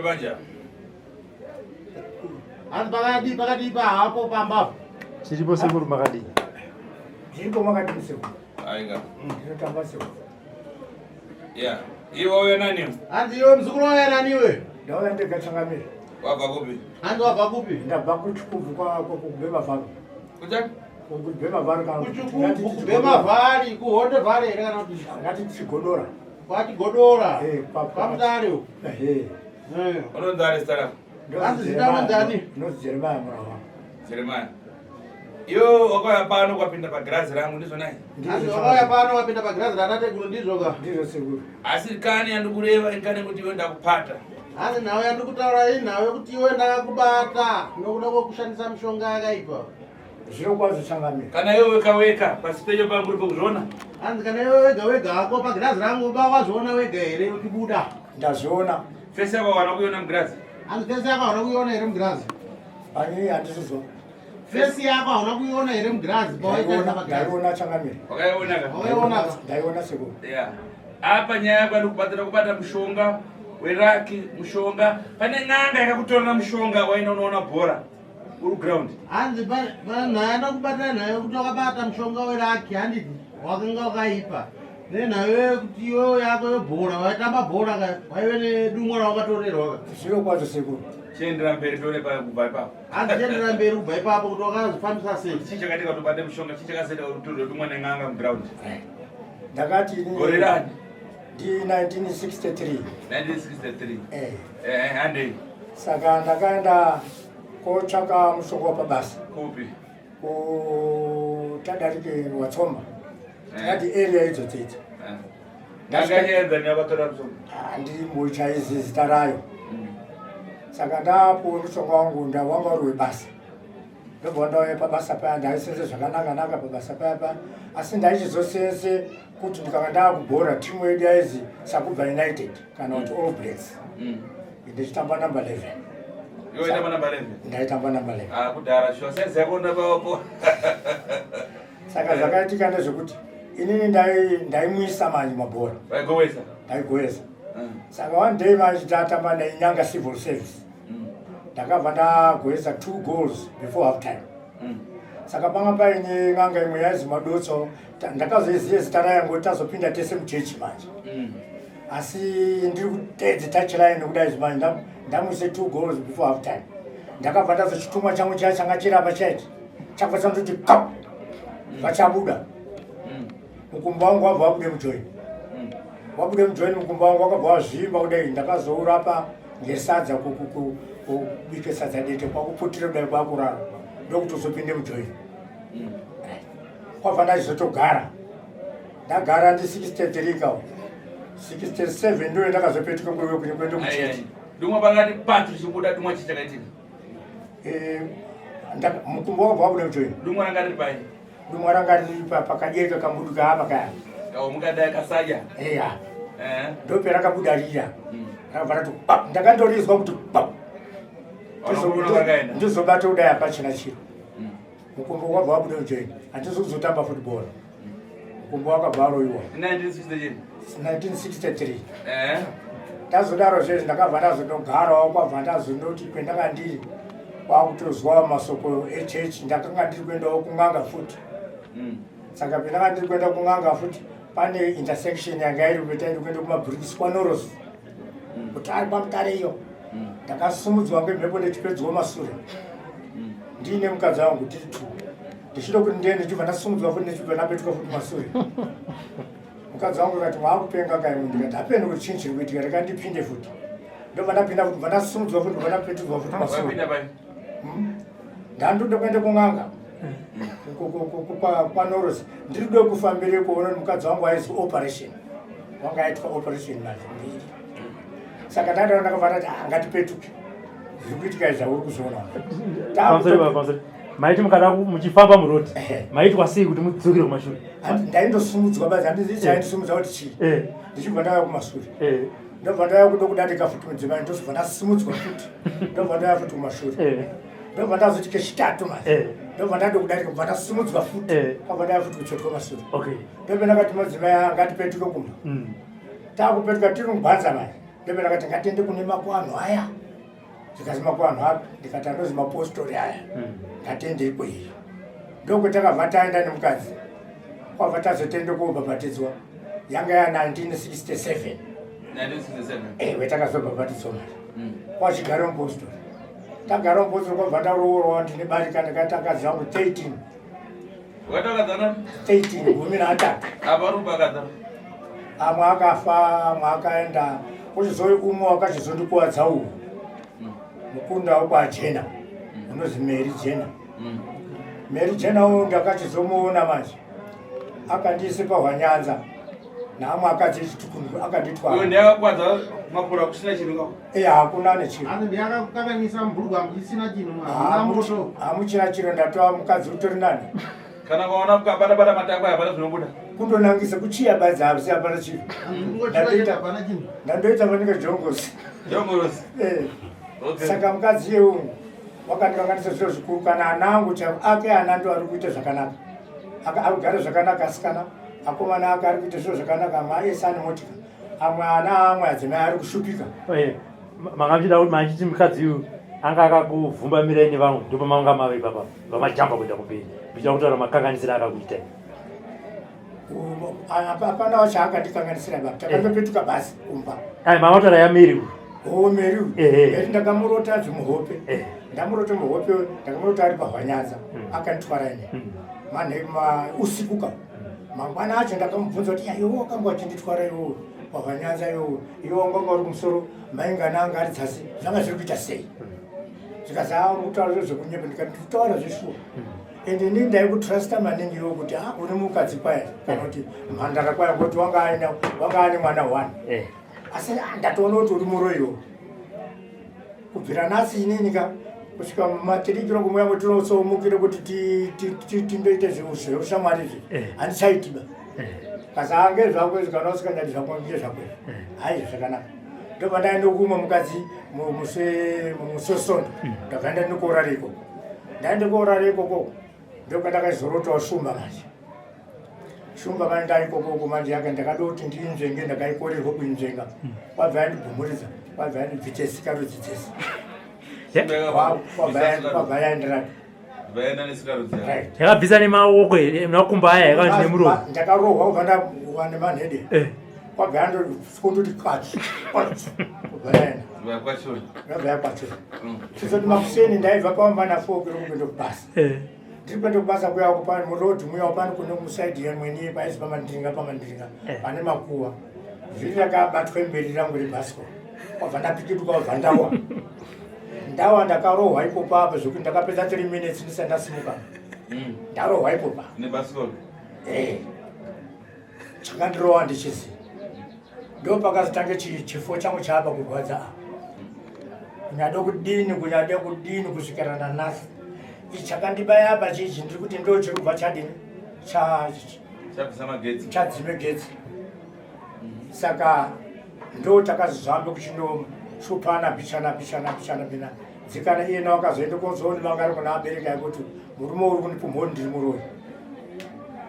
panja. Hanzi pakadii pakadii pahapo pambapo. Chiripo sekuru makadii? Chiripo makadii sekuru? Aiga. Ndinotamba sekuru. Yeah. Iwe wauya nani? Hanzi iwe muzukuru wauya nani iwe? Ndauya ndega changamire. Wabva kupi? Hanzi wabva kupi? Ndabva kuChikubvu kwa kuBhema Valley. Kucha? KuBhema Valley kana kuChikubvu kuBhema Valley kuHonde Valley here kana kuti? Ngati Chigodora. KwaChigodora. Eh, kwaMutare uko. Eh. Eh. Unonzi ani zita rako? Hanzi zita unonzi ani? Ndinonzi Jeremiah Murawa. Jeremiah. Iwe wakauya pano ukapinda pagirazi rangu ndizvo nai? Hanzi wakauya pano ukapinda pagirazi ranateguru ndizvo ka? Ndizvo sekuru. Asi kani yandikureva inkani kuti iwe ndakupata. Hanzi nhau yandikutaura inhau yekuti iwe ndakakubata nokuda kwekushandisa mishonga yakaipa. Zviro kwazvo changamire. Kana iwe weka weka pasi penyu pangu uri kuzviona? Hanzi kana iwe wega wega hako pagirazi rangu ba wazviona wega here uchibuda? Ndazviona. Fesi yako hauna kuiona mugirazi? Hanzi fesi yako hauna kuiona here mugirazi? Ani handisizwa. Fesi yako hauna kuiona here mugirazi pawaitarisa pagirazi? Ndaiona changamire. Wakaiona ka? Wakaiona ka? Ndaiona sekuru. Yeah. Apa nyaya yako yandikubatira kubata mushonga weraki mushonga pane n'anga yakakutorera mushonga waenda unoona bhora uri ground. Hanzi panhaya ndakubatira nhayo yekuti wakabata mushonga weraki handiti wakanga wakaipa nenhayo yekuti iwewe yako yebhora waitamba bhora ka waive nedumwa rawakatorerwa ka. Zviro kwazvo sekuru. Chiendera mberi tore pa kubva ipapo. Hanzi chiendera mberi kubva ipapo kuti wakazvifambisa sei. Chii chakaitika kuti ubate mushonga chii chakazoita kuti utorwe dumwa nen'anga muground? Ndakati ini Gore rani? Ndi 1963. 1963. Eh. Eh, handei. Saka ndakaenda kotsvaka mushonga wapabasa. Kupi? Kutadarike Watsomba. Takati area idzo dzidzi. Eh. Ndakanyedza nyakatora mushonga. Handimbochaizi zita rayo. Saka ndapuwe mushonga wangu ndawanga uri webasa. Ndobva ndauya pabasa paya ndaisenze zvakanaka naka pabasa paya paya asi ndaichizosenze kuti ndikanga ndaakubhora timu yedu yaizi Sakubva United kana kuti All Blacks. Ndichitamba number 11. Iwe waitamba number 11? Ndaitamba number 11. Ah, kudhara shuwa size yako ndapapo. Saka zvakaitika ndezvekuti inini ndaimwisa manje mabhora. Waigowesa? Ndaigowesa. Saka one day manje tatamba neNyanga Civil Service. Ndakabva ndagowesa 2 goals before half time. Saka panga paine n'anga imwe yaizi Madotso, ndakazoiziva zita rayo ngoti tazopinda tese muchechi manje. Asi ndiri kuteedza touchline nekuda izvi manje ndamwise 2 goals before half time. Ndakabva ndazochitumwa changu chiya changa chiri apa chaiti chakabva chandoti kap vachabuda. Mukumbo wangu wabva wabude mujoini. Wabude mujoini mukumbo wangu wakabva wazvimba kudai ndakazourapa ngesadza kubike sadza dete kwakuputira kudai kwakurara ndokutozopinde mujoini. Kwabva ndachizotogara. Ndagara ndi 63 ka 67 ndiyo ndakazopetuka kuenda kuchechi. Dumwa pakati patu chibuda dumwa chii chakaitika? Mukumbo wabva wabuda mujoini. Dumwa ranga riri pai? Dumwa ranga riri pakadyeka kambudu kaapa kaya. Kawo mukadai kasadya? Eya. Ndope rakabuda riya. Rakabva rati pap. Ndakandorizwa kuti pap. Ndizobata kudai hapachina chiro. Mukumbo wabva wabuda mujoini. Handisi kuzotamba football. Mukumbo wakabva waroiwa. 1963. Ndazodaro zvezvi ndakabva ndazondogarawo kwabva ndazondoti kwendanga ndiri kwakutozwawo masoko echechi ndakanga ndiri kuendawo kun'anga futi. Saka pendanga ndiri kuenda kun'anga futi pane intersection yanga iri kuita iri kuenda kumabrikisi kwaNoros. Kuti ari kwaMutare iyo. Ndakasumudzwa ngemhepo ndichipedzwa masure. Ndiine mukadzi wangu tiri two. Ndichida kuti ndiende ndichibva ndasumudzwa futi ndichibva ndapetuka futi masure. Mukadzi wangu akati waakupenga kaimwe ndikati hapeni kuti chinhu chiri kuitika rega ndipinde futi. Ndobva ndapinda futi ndobva ndasumudzwa futi ndobva ndapetudzwa futi masure. Wapinda pai? Ndandoda kuenda kun'anga. KwaNoros. Ndiri kuda kufambire kuona kuti mukadzi wangu aizi operation. Wanga aitwa operation manje mbiri. Saka ndadawo ndakabva ndati ngatipetuke. Zviri kuitika izvi zvauri kuzviona. Pamusoro pa, pamusoro. Maiti mukada muchifamba muroad. Maitwa sei kuti mudzokere kumashure? Ndaindosumudzwa basi handizivi chaindisumudza kuti chii. Ndichibva ndauya kumashure. Ndobva ndauya kuda kudarika futi mudzimai ndozobva ndasimudzwa futi. Ndobva ndauya futi kumashure. Ndobva ndazoti kechitatu manje. Ndobva ndada kudarika kubva ndasimudzwa futi. Kwabva ndauya futi kutsvetwa mashure. Ndobva ndakati madzimai ngatipetuke kumba. Takupetuka tiri mugwanza manje. Ndobva ndakati ngatiende kune makuanhu aya. Zvikati makuvanhu api? Ndikati anozi mapostori aya. Ndatende ikweyo. Ndokutakabva taenda nemukadzi. Kwabva tazotenda kobhabhatidzwa. Yanga ya 1967. 1967. Ewe takazobhabhatidzwa manje. Kwachigara mupostori. Tagara mupostori kwabva taroorwa ndine barika ndakaita akadzi angu 13. Wakatokadzana? 13 13. Apa uri kubakadza. Amwe akafa, amwe akaenda. Kuchizouya umwe wakachizondikuwadza uwu. Mukunda wekwaJena. Unozi Mary Jena. Mary Jena uyu ndakachizomuona manje. Akandiisa pahwanyanza. Naamwe akadzi echitukundu Uyo akanditwara. ndiye akakwadza mapura kusina chinhu kako. Eh hakuna nechiro. Hanzi ndiye akakukanganisa mubhurugwa muchisina chinhu, hamuna moto. Hamuchina chiro ndatova mukadzi utori nani. Kana ukaona ukabata bata matako hapana zvinobuda. Kundonangisa kuchiya badzi hapsi hapana chiro. Hanzi kungochira chete hapana chinhu. Ndandoita panenge jongosi. Jongorosi. Eh. Okay. Saka mukadzi iyeyu wakandikanganisa zviro zvikuru kana ana angu chaivo ake ana ndo ari kuita zvakanaka. Aka ari kugara zvakanaka asikana, akomana ake ari kuita zviro zvakanaka, amwe ese ane motika. Amwe ana amwe adzimai ari kushupika. Manga muchida kuti machiti mukadzi uyu anga akakuvhumbamirai nevamwe ndopamanga mave ipapa vamajamba kuenda kumberi muchida kutaura makanganisiro akakuitai. Hapana wacho akandikanganisira baba. Takandopetuka basi kumba. Ai mama taura yaMary uyu. Oh Mary uyu. Ehe. Mary ndakamurota zvimuhope. Eh. Ndamurota muhope, ndakamurota ari pahwanyanza. Akanditwara ini. Manhe ma usiku ka. Mangwana acho ndakamubvunza kuti iwe wakanga uchinditwara iwewe pahwanyanza iwewe. Iwe wanga uri kumusoro, maingana anga ari dzasi. Zvanga zviri kuita sei? Zvikati haa uri kutaura zviro zvekunyepa ndikati ndikutaura zveshuwa. And ini ndaikutrusta maningi iwe kuti ah uri mukadzi kwaya kana kuti mhandara kwaya ngokuti wanga aine mwana one. Asi ndatoona kuti uri muroyiwo. Kubvira nhasi inini ka kusvika mumatirikiro kumwe yangu tinotsomukire kuti tindoite zveushamwari izvi. Handichaitiba. Kasi ange zvako izvi kana usikanyadi zvako nge zvako izvi. Hayi zvakanaka. Ndobva ndaenda kumwe mukadzi musi weSondo. Ndabva ndaenda koorara ikoko. Ndaenda koorara ikoko. Ndopandakazorotawo shumba manje. Shumba manje ndaikokoko manje yaka ndakada kuti ndiinzvenge ndakaikorerwa kuinzvenga. Kwabva yandibhumuridza, kwabva yandibvita sikarudzi dzese. Kwabva yaenderana. Vaenda nesikarudzi yako. Right. Yakabvisa nemaoko here, nemakumbo aya yakanzi nemuromo. Ndakarohwa kubva ndawa nemanhede. Kwabva yandoti kachi. Kubva yaenda. Vakwachura. Ndabva yakwachura. Tizoti makuseni ndaibva pamba na 4 kiri kuenda kubasa. Ndiri kuenda kubasa kuya kupani muroad muya pano kune musaidi yemweni paisi pamandiringa pamandiringa pane makuva. Vhiri rakabatwa mberi rangu rebhasikoro. Kwabva ndapikituka kwabva ndawa. Ndawa ndakarohwa ipopo apa zvekuti ndakapedza 3 minutes ndisati ndasimuka. Ndarohwa ipopa. Nebhasikoro. Chakandirohwa ndichiziva. Ndopakazotange chifo changu chaapa kurwadza apa. Kunyade kudini, kunyade kudini kusvikira nanhasi. Ichi chakandibaya apa chichi ndiri kuti ndo chiri kubva chadini? Chabvisa magetsi. Chadzime getsi. Saka ndo takazozvambe kuchinoshupana bichana bichana bichana bina. Dzikana iyena wakazoenda kozoona vanga ari kuna abereki ake kuti murume uri kundipumha kuti ndiri muroyi.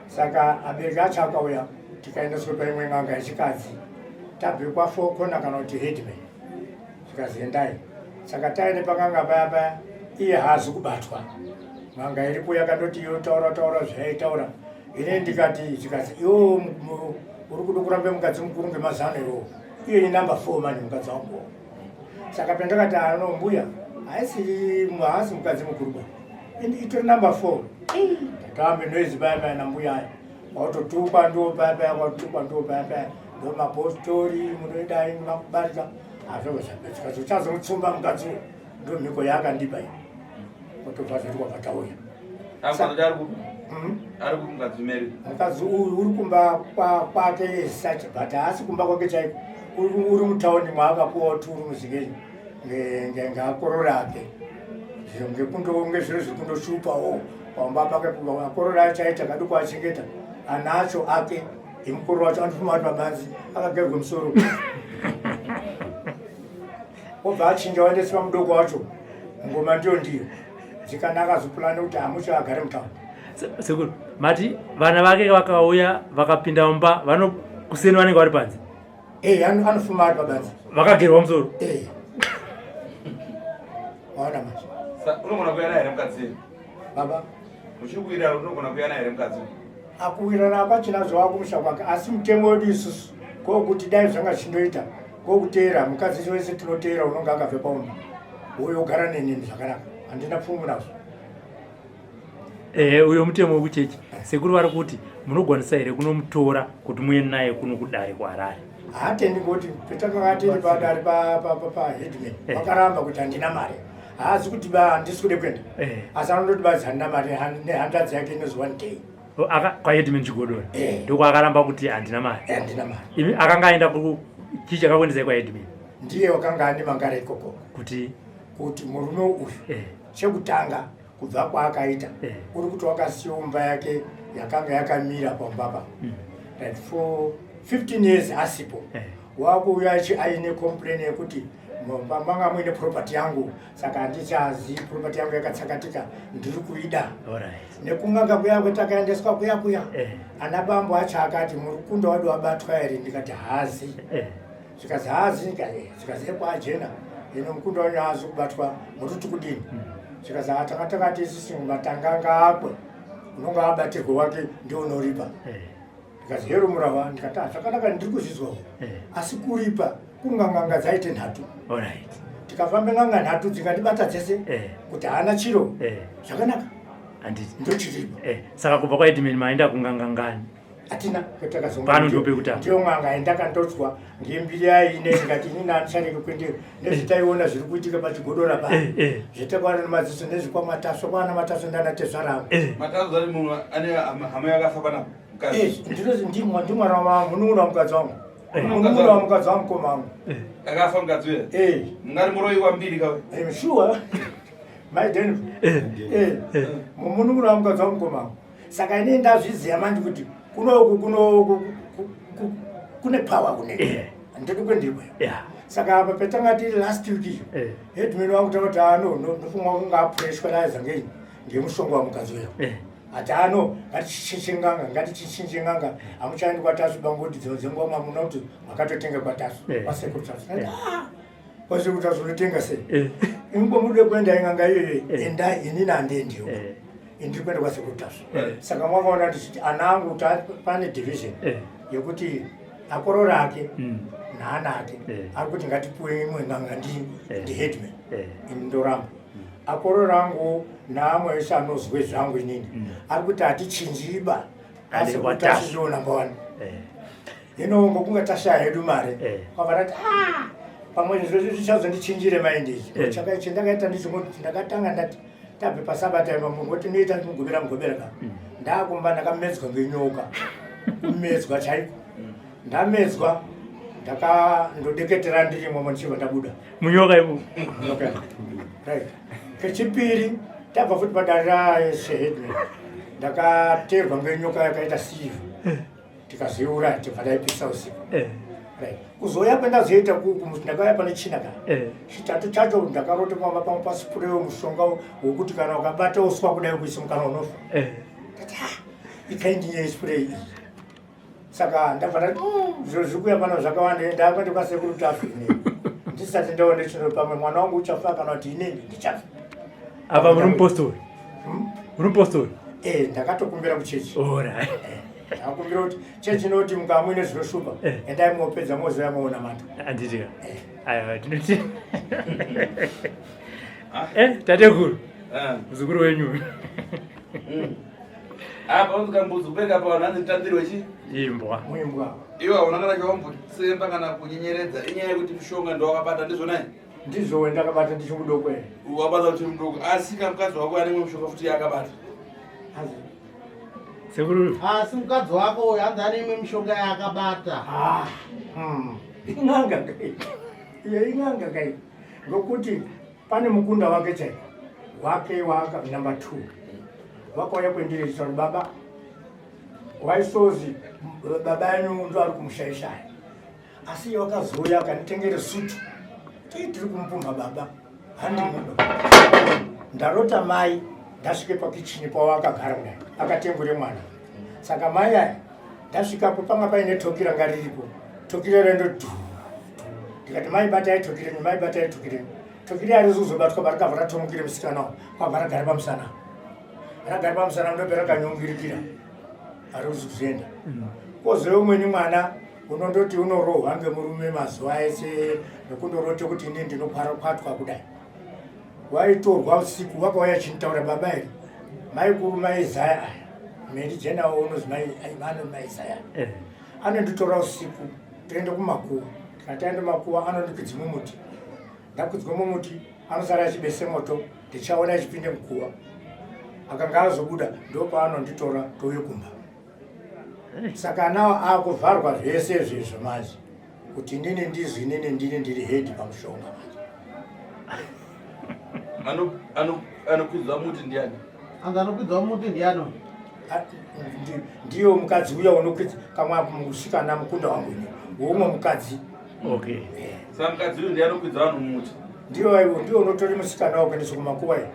Saka abereki acho akauya tikaendeswa paimwe n'anga yechikadzi tabve kwaFour Corner kana kuti headman. Zvikazi endai. Saka taende pakanga paya paya iye haazi kubatwa. N'anga iripo yakandoti iyo taura taura zvayaitaura. Ini ndikati zvikazi iwo uri kuda kuramba mukadzi mukuru ngemazano iwowo. Iye ni number 4 manje mukadzi wangu. Saka pandakati ano mbuya haasi mukadzi mukuru ba. Itori number 4. Ndatambe noise paya paya nambuya aya. Watotukwa ndo paya paya watotukwa ndo paya paya. Ndo mapostori munoidai makubarika. Hazvo zvapedzika. Uchazomutsumba mukadzi uyu. Ndo mhiko yaakandipa iyi. Otobva zvati kwabva tauya. Ari kupi? Ari kupi mukadzi Mary? Mukadzi uyu uri kumba kwake as such, but haasi kumba kwake chaiko. Uri mutauni maakapuwa turu muzikenyi ngeakorora ake. Zviro ngekundonge zviro zviri kundoshupawo pamba pake akorora acho aita kaduku achengeta ana acho ake emukuru wacho anofuma ari pabanzi akagerwa musoro. Obva achinja waendeswa mudoko wacho ngoma ndiyo ndiyo. Dzikana akazopulana kuti hamucho agare mutauni. Sekuru, mati vana vake vakauya vakapinda mumba vano kuseni vanenge vari panze. Anofuma ari pabanze. Vakagerwa musoro. Unogona kuuya naye here mukadzi? Baba. Muchiri kuwirirana kuti unogona kuuya naye here mukadzi? Akuwirirana hapachina zvava kumusha kwake asi mutemo wedu isusu kokuti dai zvanga zvichindoita kokuteera mukadzi wese tinoteera unonge akabve paumba uyo ogara nenini zvakanaka handina pfumu nazvo. Ehe, uyo mutemo wekuchechi. Sekuru vari kuti munogwanisa here kunomutora kuti muende naye kuno kudare kuHarare? Haatendi ngoti petakanga tiri padare paheadman eh. vakaramba kuti handina mari. Haazi kuti ba handisi kude kuenda. Eh. Asi anondoti bazi handina mari nehanzvadzi yake inozi one day. Oh, kwaheadman Chigodora eh. ndokwaakaramba kuti handina mari. Handina mari. Imi akanga aenda chii chakakuendesai kwaheadman? Ndiye wakanga ane mangara ikoko. Kuti kuti murume uyu chekutanga kubva kwaakaita eh. uri kuti wakasiya umba yake yakanga yakamira pamba pa mm. right for 15 years asipo eh. wakuuya aine complain yekuti mumba manga muine property yangu saka handichazi property yangu yakatsakatika ndiri kuida nekunganga kuya kwetakaendeswa kuya kuya eh. ana bambo acho akati murikunda wadi wabatwa here ndikati hazi eh. zvikazi haazi nyika ye zvikazi ekwajena ino mukunda wanyu haazi kubatwa muruti kudini hmm. zvikazi hatanga takati isusu matanga ngaakwe unonga abatirwe wake ndiwo unoripa eh. ndikazi hero murava ndikati ah, zvakanaka ndiri kuzvizwawo eh. asi kuripa kunganganga dzaite nhatu tikafambe n'anga nhatu dzingandibata dzese eh. kuti haana chiro zvakanaka ndochiripa saka kubva kwaedmini maenda kungangangani hatina pano ndopekutanga ndiyo n'anga yandakandodzwa ngembiri yaine ndikati inini handichareke kuendera nezvitaiona zviri kuitika pachigodora pa eh, eh. zvetakaona nemadziso nezvekwamataso kwana mataso ndana tezvara angu eh. mataso zari munhu ane hama yakafa pana ndimwana wamunun'una wamukadzi wangu munun'una wamukadzi wamukoma wangu akafa mukadzi uye mungari muroyi wambiri kawe sure my den mumunun'una wamukadzi wamukoma wangu saka ini ndazviziva manje kuti kunoku kuno kune power kune eh. ndiri kwendikwe saka apa petanga tiri last week iyo eh. headman wangu takati ano ah, ndofunga kunga apreshwa naiza ngei ngemushonga wamukadzi uyo eh. ati ano ah, ngatichinje nganga ngatichinje nganga hamuchaendi kwatasu bangoti dzimwe dzenguva mamuna kuti makatotenga kwatasu kwasekuru tasu ah, kwasekuru tasu unotenga sei ingomude kuenda inganga iyoyo endai inini handiendiwo ndiri kuenda kwasekuru tasvu eh. saka mwakaona ndichiti ana angu pane division eh. yekuti akorora ake mm. naana ake eh. ari kuti ngatipuwe imwe n'anga ndiheadman ini ndoramba mm. akorora angu naamwe ese anozwe zvangu inini mm. ari kuti hatichinjiba asekuru tasvu ndiwo number one hino ngokunga tashaya hedu mari kwabva tati ah, pamwe zvichazondichinjire maindi ichi chakaichi ndakaita ndichingoti ndakatanga ndati tabve pasabata imba mungoti noita mugobera mugobera ka mm. ndakumba ndakamedzwa ngenyoka kumedzwa chaiko mm. ndamedzwa ndakandodeketera ndirimo ndichibva ndabuda munyoka imo right kechipiri tabva futi padare rasheheadman ndakateerwa ngenyoka yakaita siva eh. tikazoiuraya tibva taipisa usiku eh. right kuzouya kwendazoita kuku ndakauya pane china ka eh. chitatu chacho ndakarota kwamba pamwe pasipurewo mushonga wokuti kana ukabata uswa kudai kuisa mukana unofa eh. ndati ah, ikaindi yespray iyi saka ndabva ndati mm, zviro zviri kuuya pano zvakawanda ndakuenda kwasekuru tafu inini ndisati ndaone chino pamwe mwana wangu uchafa kana kuti inini ndichafa apa muri mupostori hmm? muri mupostori eh ndakatokumbira kuchechi eh. Ndakumbira kuti chechi inoti mukaa muine zvinoshupa eh. endai mopedza mozoya moona mata. Handiti ka? Eh. Aiwa tinoti. Ah. Eh, tateguru. Eh. Muzukuru wenyu. Mm. Apa unzi kambuzi kupeka apa vanhu hanzi tandirwe chi? Imbwa. Muimbwa. Iwe hauna kana chawambotsemba kana kunyenyeredza inyaya yekuti mushonga ndowakabata ndizvona? Ndizvo wendakabata ndichimudoko here. Wabata uchimudoko asi kamukadzi wako ane mwe mushonga futi yaakabata. Sekuru. Asi mukadzi wako uyu hanzi ane imwe mishonga yaakabata. Ah, hmm. In'anga kai. Iyo in'anga kai. Ngokuti pane mukunda wake chaiko. Wake waka number 2. Wakauya kwendiri achitaura baba. Waisozi baba yenyu ndo ari kumushaishaya. Asi iye wakazouya akanditengere sutu. Tii tiri kumupumha baba. Handimudo. Ndarota mai ndasvike pakichini pawakagara kudai akatengure mwana. Saka mai aya ndasvikapo panga paine toki ranga riripo. Toki rero ndo dhu. Ndikati mai batai toki renyu, mai batai toki renyu. Tokiri arizozobatwa parikabva ratomukire musikana kwabva ragara pamusana. Ragara pamusana ndope rakanyongirikira. Arizozoenda. Kozouya umweni mwana unondoti unorohwa ngemurume mazuva ese nekundorote kuti ini ndinokwatwa kudai. Waitorwa usiku wakauya achinitaura baba here maikuru maizaya aya meri jenawo unozi mai Isaya eh. Anonditora usiku toenda kumakuwa kana taenda makuwa anondikwidza mumuti ndakwidzwa mumuti anosara achibese moto ndichaona achipinde mukuwa akanga azobuda ndopaanonditora touye kumba saka nawo akuvharwa zvese izvizvo manje kuti inini ndizwi inini ndini ndiri head pamushonga manje. Anokwidzwa muti ndiani? Anzi anokwidzwa muti ndiani? Ndiyo mukadzi uya unokwidza kamwe musikana mukunda wangu ini woumwe mukadzi. Okay. Eh. Saka mukadzi uyu ndiye anokwidza vanhu mumuti? Ndiyo aiwo ndiyo unotori musikana wako kuendesa kumakuva iyi.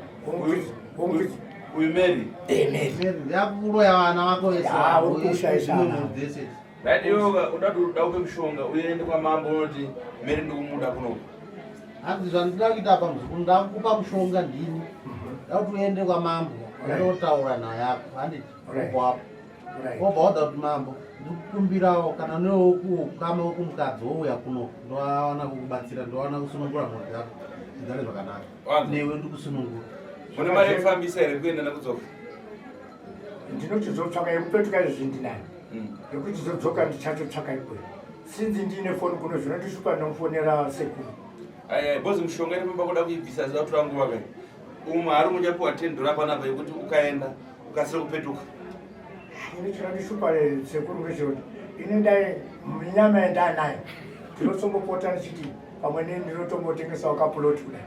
Womukwidza. Uyu Mary? Eh, Mary. Mary ndiyakuroya vana vako vese. Ah, uri kushaisha. Right, iwe uda kuti udauke mushonga uende kwamambo unoti Mary ndikumuda kunoku. Hanzi zvandinoda kuita apa muzukuru ndakupa mushonga ndini. Nda kuti uende kwamambo undotaura naye ako handiti ubva apo. Wobva wada kuti mambo ndikukumbirawo kana newe kumukadzi wouya kuno ndowana kukubatsira ndowana kusunungura mhuri dzako dzigare zvakanaka. Newe ndikusunungura. Mune mari yekufambisa here kuenda nekudzoka? Ndinochizotsvaka yekupetuka izvi ndinayo. Yekuti zodzoka ndichatotsvaka ikweyo. Sinzi ndiine foni kuno zvinondishupa ndinomufonera sekuru. Aya bozi mushonga iri pamba kuda kuibvisa zida kutora nguva kai. Umwe hari muchapiwa 10 dollar panapa yekuti ukaenda ukasire kupetuka. Ini chinondishupa sekuru ngechekuti ini ndai minyama yandanayo ndinotombopota ndichiti pamwe neni ndinotombotengesawo kapuloti kudai.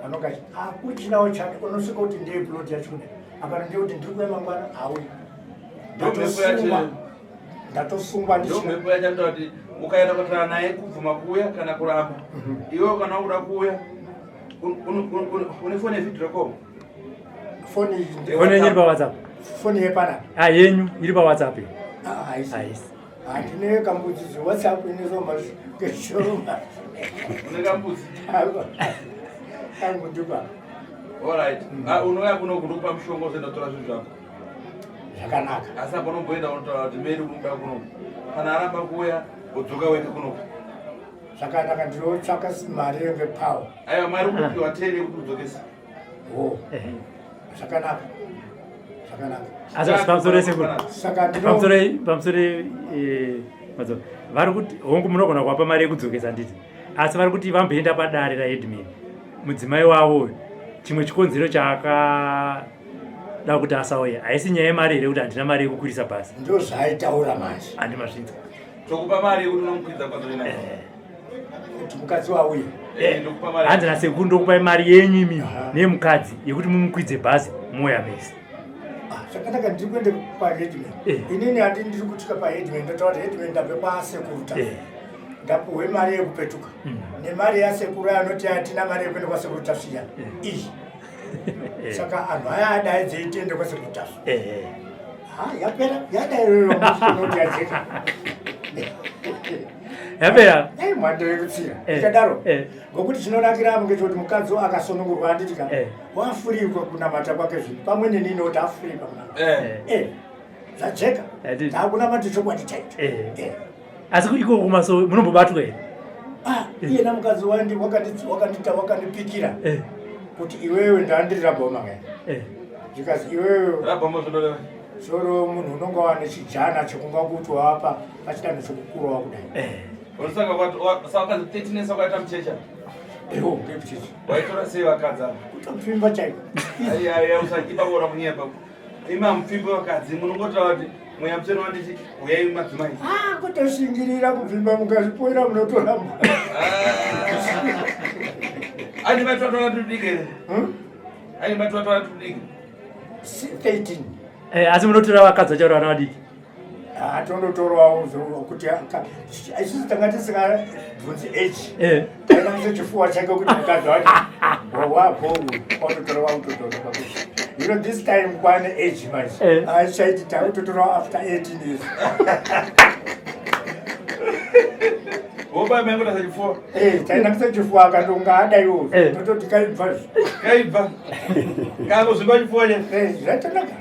Vanonga akuchinawo chake unosvika kuti ndiye plot yacho kudai. Apa ndiye kuti ndiri kuuya mangwana hauyi. Ndatosungwa ndomhepo yacho kuti ukaenda kutaura naye kubvuma kuuya kana kuramba iwe kana wakuda kuuya une foni yevideo call foni foni yenyu iri pawhatsapp foni yepana ah yenyu iri pawhatsapp haisi handine kambudzi whatsapp inesoma keshoma une kambudzi kangundupa alright unouya kuno kundokupa mushonga uzoenda kutora zvinhu zvako zvakanaka asi apo unomboenda unotaura kuti Mary unoda kuno kana aramba kuuya wodzoka wega kuno zvakanaka ndinotsvaka mari ngepawa aiwa mari kupiwa 10 yekuti udzokese o zvakanaka zvakanaka asi pamusoro sekuru saka pamusoro pamusoro madzo vari kuti hongu munogona kuwapa mari yekudzokesa nditi asi vari kuti vamboenda padare raheadman mudzimai wavo chimwe chikonzero chaakada kuti asauye haisi nyaya yemari here kuti handina mari yekukwirisa bhasi ndo zvaaitaura manje handi mazvinzwa tokupa mari yekuti unomukwidza kwazoina kuti mukadzi wauye ndokupa mari hanzi nasekuru ndokupai mari yenyu imi neyemukadzi yekuti mumukwidze bhazi moya mese zvakanaka ndiri kuenda paheadman inini handi ndiri kutsvika paheadman ndotaura kuti headman ndabve kwasekuru ta ndapuhwe mari yekupetuka nemari yasekuru anoti hatina mari yekuenda kwasekuru tasviya iyi saka anhu aya adaidzei tiende kwasekuru tasvi yapera yadairooti yajeka yapera mhando yekutsira ikadaro ngokuti chinonakira apo ngechekuti mukadzi akasunungurwa handitika wafurikwa kunamata kwake zvinhu pamwe nenini kuti afurikwa kunamata zvajeka takunamata chokwadi chaicho asi ikoko kumasowe munombobatwa here iyena mukadzi wakandita wakandipikira kuti iwewe ndandiri rabhoma kai zvikazi iwewe rabhoma zvinoreva soro munhu unonga wane chijana chekunga kuti wapa pachidanho chekukurawa kudai unosanga saka 13 years wakaita muchecha eho ngemuchecha waitora sei vakadzi ava kutopfimba chaiko aiya usachipa kuona kunyepa ima mupfimbo vakadzi munongotaura kuti mweya mutsvene wanditi uyai madzimai kutoshingirira kupfimba mukazvipoera munotoramba ani matwatwala tudiki here ani matwatwala tudiki 13 asi munotora vakadzi vachaura vana vadiki tondotorwawo kuti isusu tanga tisingabvunzi age tainamisa chifuwa chake kuti mukadzi wacho wapo watotora wakutotora you know this time kwane age manje achaiti takutotorawo after 18 years Oba mengo na chifuwa. Eh, tainangisa chifuwa akandonga adaiwo. Eh. Tototi kaibva. Kaibva. Kango zvimba chifuwa che. Eh, zvatonaka.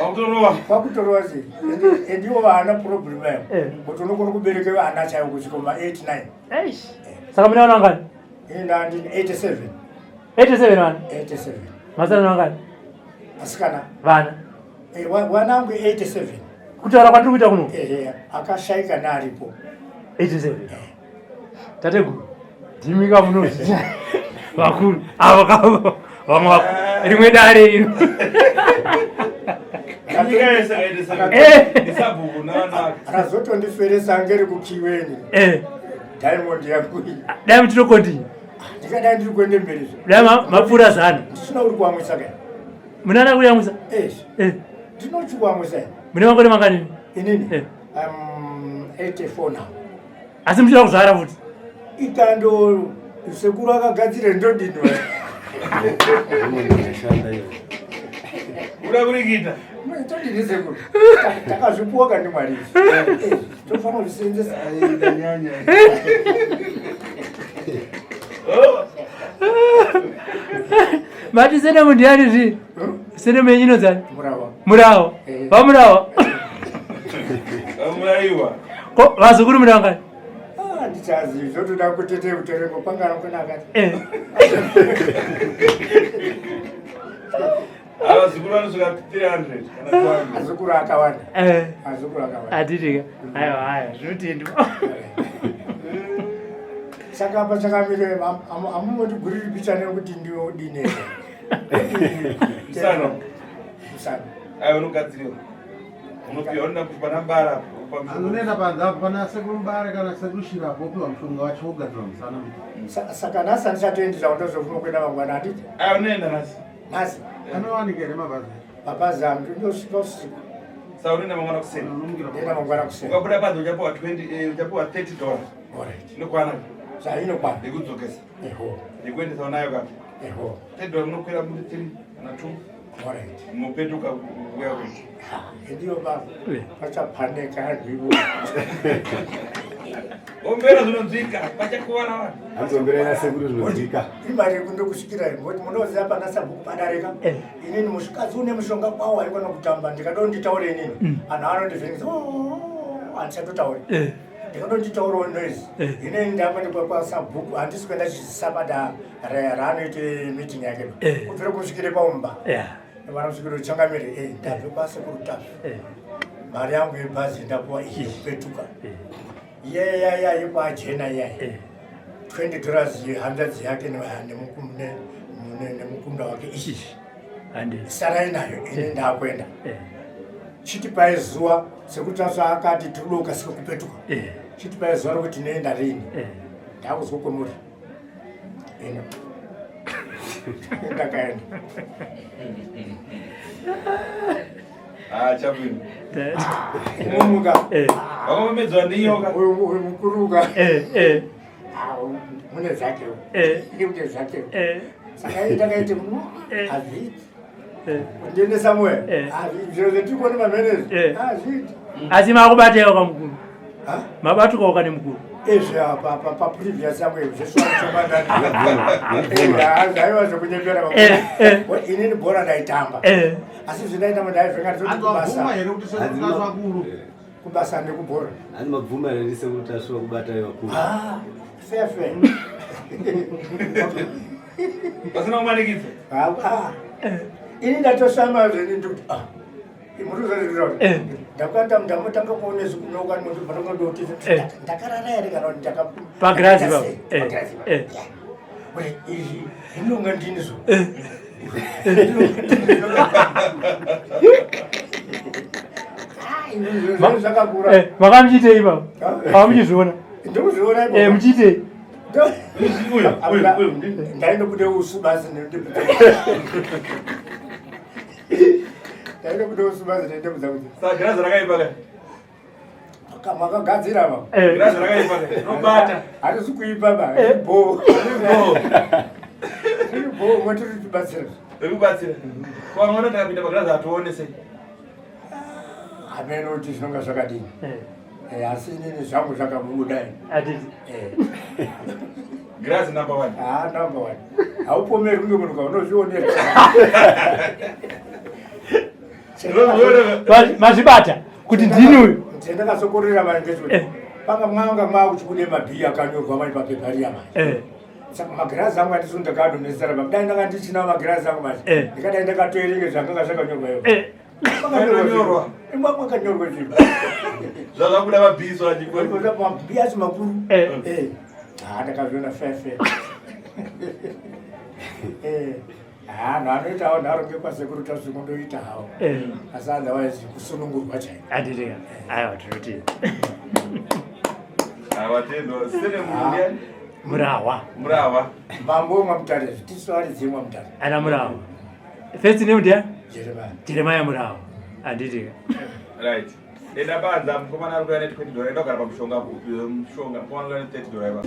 Wakutorova. Kwakutorova sei. Ende ende ivo vana problem yayo. Eh. Kuti unokona kubereka vana chaivo kusvika kuma 8 9. Eish. Saka mune vana vangani? Ini ndandi 87. 87 vana. 87. Masana vangani? Asikana. Vana. Eh, wanangu 87. Kutaura kwatiri kuita kuno? Eh, eh, akashaika naaripo. 87. Tateguru. Ndimi ka munozviita. Vakuru. Avo kavo. Vamwe vakuru. Rimwe dare iro. Nyika yese 87. Eh. Ndisabhuku nana. Akazotondiferesa ngeri kukiweni. Eh. Diamond yangu iyi. Dai muchinokontinue. Ndikadai ndiri kuende mberi. Dai mapfuura zana. Ndisina uri kuamwisa kai. Munana kuyamwisa? Eh. Eh. Ndinochikwamwisa. Mune makore mangani? Inini? Eh. I'm 84 now. Asi muchida kuzvara futi? Ikando sekuru akagadzira ndodini. Uda kurikita. Todini sekuru. Takazvipuwa kandi Mwari. Eh, tofanira kuzvisenzesa. Oh. Mati senemu ndiani zvi? Senemu yenyu inonzani? Murawa. Murawa. Eh. VaMurawa. Muraiwa. Ko vazukuru mune vangani? Ah, ndichazivi zvotoda kutete kuterengo pangana kuna akati. Eh. Vazukuru vanosvika 300 kana 200. Azukuru akawanda. Eh. Azukuru akawanda. Atitika. Aiwa aiwa zvinotendwa. Saka apa chakamire amungondiguriri picha nekuti ndiodine. Musana. Musana. Aiwa unogadziriwa. Unopiwa unoda pana bara. Unoenda panze apo pana sekuru Mbare kana sekuru Shira apo wopiwa mushonga wacho wogadzirwa musana. Saka nhasi handisatoendi zvangu ndozofuma kuenda mangwana handiti? Aiwa unoenda nhasi. Nhasi. Anowanika here mabhazi? Mabhazi angu ndosvika usiku. Saka unoenda mangwana kuseni. Unomukira Ndoenda mangwana kuseni. Ukabuda panze uchapiwa 20 eh, uchapiwa 30 dollars. Alright. Inokwana Zvainokwana. yekudzokesa. Eho. Yekuendesa unayo kapi. Eho. 30 dollars unokwira muri 3 kana 2 Alright. mupetuka kuuya kwedu. Ha, ndiyo baba. Eh. Pachapaneka anhu ivo. Ombera zvinonzwika pachakuvara vanhu. Hanzombera nasekuru zvinonzwika. Imari yekundokusvikira ngoti munoziva pana sabhuku padarika. Eh. Inini mushikazi une mushonga kwawo haikona kutamba ndikadoo nditaure inini. Anhu anondivhiringisa. "Oh, handichatotauri. Eh. Ndikadoo nditaurewo noise. Eh. Inini ndamboenda kwa sabhuku handisi kuenda chisabata raanoite meeting yake. Eh. Kubvira kusvikire paumba. Yeah. Vana kusvikire uchangamire. Eh, ndabve kwasekuru Tasvu. Eh. Mari yangu yebhazi ndapuwa iyi yekupetuka. Eh. Iyayaya yekwajena iyaya. Eh. 20 dollars yehanzvadzi yake nemukunda wake ichi Handi. sarai nayo ini ndakuenda Eh. chitipai zuva sekuti tasva akati tirido ukasika kupetuka Eh. chitipai zuva rokuti tinoenda rini Eh. ndakuzwa kwemuri ino ndakaenda Ah, chabwino. mumuka Eh. Vakamomedzwa nenyoka. uyu uyu mukuruka Eh. Eh. mune zvakewo Eh. mune zvakewo Eh. saka ini ndakaiti Eh. hazviiti Eh. ndiende somewhere Eh. Hazviiti. zviro zvetiri kuona mamhenezvi Eh. hazviiti Asi makubatewo kamukuru. Ha? Mabatukawo kane mukuru. Izvi apa pa pa previous yangu zveshuwachomadaiva zvekunyepera Eh, eh. inini bhora ndaitamba Eh. asi zvindaitamba ndaivhenga ndizoti Anzi wabvuma kubasa here kuti sekuru Tasvu akuru? kubasa ndekubhora Hanzi mabvuma here ndisekuru Tasvu kubata vakuru. Ah, fair fair Pasina kumanikidza. Ah, ah. ini ndatoshama zveni ndikuti ah murikuzozvitaura Eh. ndakata ndamotanga kuone zikunyoka ndotibvanongodoti Eh. ndakarara here kana kuti ndaka Pagirazi ndakaita ipapo. sei? Eh. Pagirazi ipapo. Eh. Yeah. Kuti izvi zvinonga ndini zvo Eh. Ah, izvi zvinhu zvakakura Eh. Makamuchiitei ipapo? Ah. Makamuchizviona? ndikuzviona Eh, ipapo. muchiitei? Uyu, uyu, uyu. Ndaindobude usu basi ndaindobude usu basi ndendebudza kuti Saka girazi rakaipa kai. makagadzira va Eh. Girazi rakaipa kai. Rinobata. harisi kuipa ba Eh. bo Bo. bo mwatiri tibatsira Rikubatsira. Vamwe vanoti akapinda pagirazi hatione sei. hamene kuti zvinonga zvakadini Eh. Eh, asi inini zvangu zvakabuda Atiti. Eh. Grazi number one. Ah, number one. Haupomeri kunge munhu kaunozvionera. Mazvibata kuti ndini uyu. Ndakazokorera manje ngechekuti Eh. panga mwanga mwakuchibude mabhii akanyorwa manje papepa riya manje. Eh. Saka magirazi angu andisi ndakadonhesera pa dai ndanga ndichinawo magirazi angu manje. Eh. Ndikadai ndakatoerenge zvakanga zvakanyorwa iyoyo. Eh. Zvakanyorwa. Makanyorwa zvinhu. Zvakabuda mabhiso achikoni. Mabhii acho makuru. Eh. Eh. Ah, ndakazviona fefe. Eh. Ah, anhu anoitawo nharo ngekwasekuru Tasvu kundoita hawo. Eh. Asi otherwise kusunungurwa chaiko. Anditi. Aiwa tinoti. Avatendo. Sene munhu ndiani? Murahwa. Murahwa. Mambo wemwamutare tisu aridzi yemwamutare. Ana Murahwa. First name ndiani? Jeremiah. Jeremiah Murahwa. Anditi. Right. Enda banza mukomana ari kuya ne 20 dollar enda kugara pamushonga mushonga mukomana ari kuya ne 30 dollar ipa.